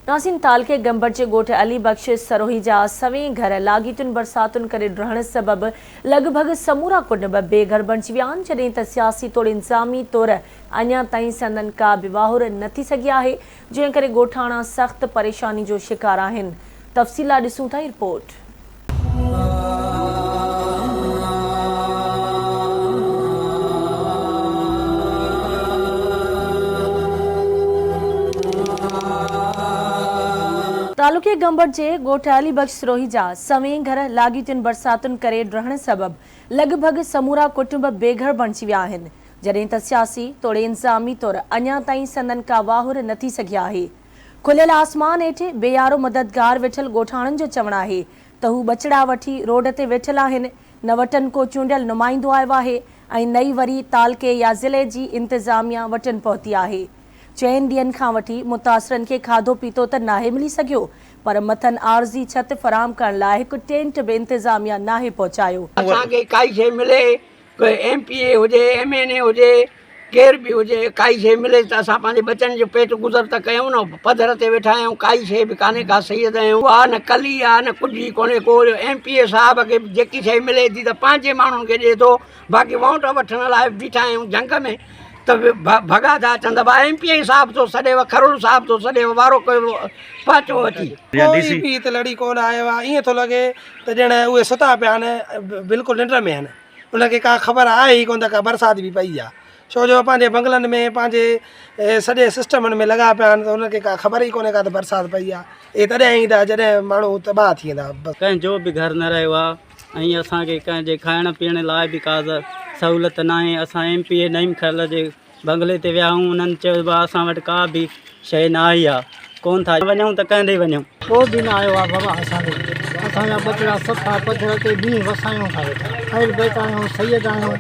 ناظرين تعلقي گمبٽ جي ڳوٺ علي بخش سروهي جا سوين گهر لاڳيتين برساتن ڪري ڊهڻ سبب لڳ ڀڳ سمورا ڪٽنب بي گهر بڻجي ويا آهن جڏهن ته سياسي توڙي انتظامي طور اڃا تائين سندن ڪا به واهر نه ٿي سگهي آهي جنهن ڪري ڳوٺاڻا سخت پريشاني جو شڪار آهن تفصيل لاء ڏسون ٿا هي رپورٽ. تعلقي گمبٽ جي ڳوٺ علي بخش سروهي جا سوين گهر لاڳيتين برساتن ڪري ڊهڻ سبب لڳ ڀڳ سمورا ڪٽنب بي گهر بڻجي ويا آهن، جڏهن ته سياسي توڙي انتظامي طور اڃا تائين سندن ڪا واهر نه ٿي سگهي آهي. کليل آسمان هيٺ بي يارو مددگار ويٺل ڳوٺاڻن جو چوڻ آهي ته هو ٻچڙا وٺي روڊ تي ويٺل آهن، نه وٽن ڪو چونڊيل نمائندو آيو آهي ۽ نه ئي وري تعلقي يا ضلعي جي انتظاميا وٽن پهتي آهي. چئن ڏينهن کان وٺي متاثرن کي کاڌو پيتو ته ناهي ملي سگهيو پر مٿن عارضي ڇت فراهم ڪرڻ لاء هڪ ٽينٽ به انتظاميا ناهي پهچايو. اسان کي ڪائي شيء ملي ڪو ايم پي اي هجي ايم اين اي هجي ڪير به هجي ڪائي شيء ملي ته اسان پنهنجي ٻچن جو پيٽ گذر ته ڪيون نه پڌر تي ويٺا آهيون ڪائي شيء به ڪانهي ڪا سيد آهيون آ نه ڪلي آ نه ڪجهه ئي ڪونهي ڪو ايم پي اي صاحب کي جيڪي شيء ملي ٿي ته پنهنجي ماڻهن کي ڏئي ٿو باقي ووٽ وٺڻ لاء بيٺا آهيون جهنگ ۾ ته ڀڳا ٿا اچن ته ايم پي اي صاحب ٿو سڏيو کرول صاحب ٿو سڏيو وارو ڪيو پهچو اچي. ڪوئي به هت لڙي ڪونه آيو آهي ائين ٿو لڳي ته ڄڻ اهي ستا پيا آهن بلڪل ننڊ ۾ آهن انهن کي ڪا خبر آهي ئي ڪونه ته ڪا برسات به پئي آهي ڇو جو پنهنجي بنگلن ۾ پنهنجي سڄي سسٽمن ۾ لڳا پيا آهن ته انهن کي ڪا خبر ئي ڪونهي ڪا ته برسات پئي آهي اهي تڏهن ايندا جڏهن ماڻهو تباهه ٿي ويندا بس. ڪنهن جو به گهر نه رهيو آهي ۽ اسان کي ڪنهن جي کائڻ پيئڻ لاء به ڪا سهولت ناهي اسان M P A Naeem Kharal جي بنگلي تي ويا آهيون انهن چيو ڀاء اسان وٽ ڪا به شيء نه آئي آ ڪون ٿا وڃون ته ڪنهن ڏي وڃون. ڪو به نه آيو آ بابا اسان ڏي اسان جا ٻچڙا صفا پڌر تي مينهن وسايون ٿا ويٺا اهل بيت آهيون سيد آهيون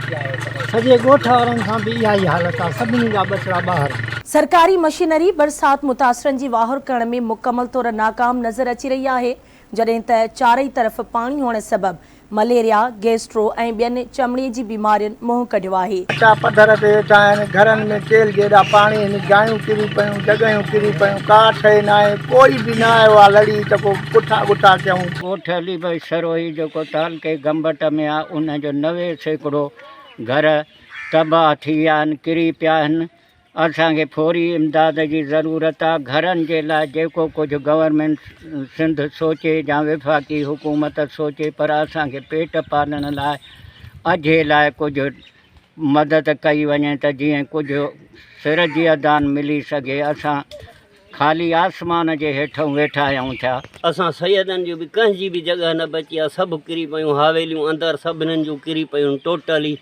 سڄي ڳوٺ وارن سان به اها ئي حالت آ سڀني جا ٻچڙا ٻاهر آهن. سرڪاري مشينري برسات متاثرن جي واهر ڪرڻ ۾ مڪمل طور ناڪام نظر اچي رهي آهي، جڏهن ته چارئي طرف پاڻي هئڻ سبب مليريا، گيسٽرو ۽ ٻين چمڙي جي بيمارين منهن ڪڍيو آهي. ڪچا پڌر تي ويٺا آهن، گهرن ۾ چيلهه جيڏا پاڻي هن، جايون ڪري پيون، جڳهيون ڪري پيون، ڪا شيء ناهي، ڪوئي به نه آيو آ لڙي ته ڪو پٺا ڳٺا ڪيون. ڳوٺ علي بخش سروهي جيڪو تعلقي گمبٽ ۾ آ ان جو 90% گهر تباهه ٿي ويا آهن، ڪري پيا آهن، اسان کي فوري امداد جي ضرورت آ، گهرن جي لاء جيڪو ڪجهه گورنمينٽ سنڌ سوچي يا وفاقي حڪومت سوچي پر اسان کي پيٽ پالڻ لاء اجهي لاء ڪجهه مدد ڪئي وڃي ته جيئن ڪجهه سر جي ادان ملي سگهي اسان خالي آسمان جي هيٺئون ويٺا آهيون ٿيا. اسان سيدن جون به ڪنهن جي به جڳهه نه بچي آ سڀ ڪري پيون حاويليون اندر سڀنن جون ڪري پيون ٽوٽلي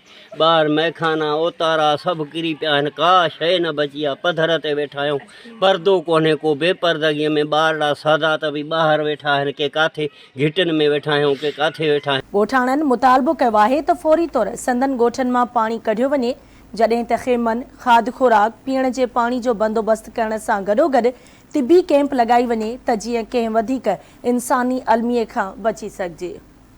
ٻاهر مئخانا اوتارا سڀ ڪري پيا آهن ڪا شيء نه بچي آ پڌر تي ويٺا آهيون پردو ڪونهي ڪو بي پردگيء ۾ ٻارڙا سادات به ٻاهر ويٺا آهن ڪي ڪاٿي گهٽين ۾ ويٺا آهيون ڪي ڪاٿي ويٺا آهيون. ڳوٺاڻن مطالبو ڪيو آهي ته فوري طور سندن ڳوٺن مان پاڻي ڪڍيو وڃي جڏهن ته خيمن، کاڌ خوراڪ، پيئڻ جي پاڻي جو بندوبست ڪرڻ سان گڏوگڏ طبي ڪئمپ لڳائي وڃي ته جيئن ڪنهن وڌيڪ انساني الميي کان بچي سگهجي.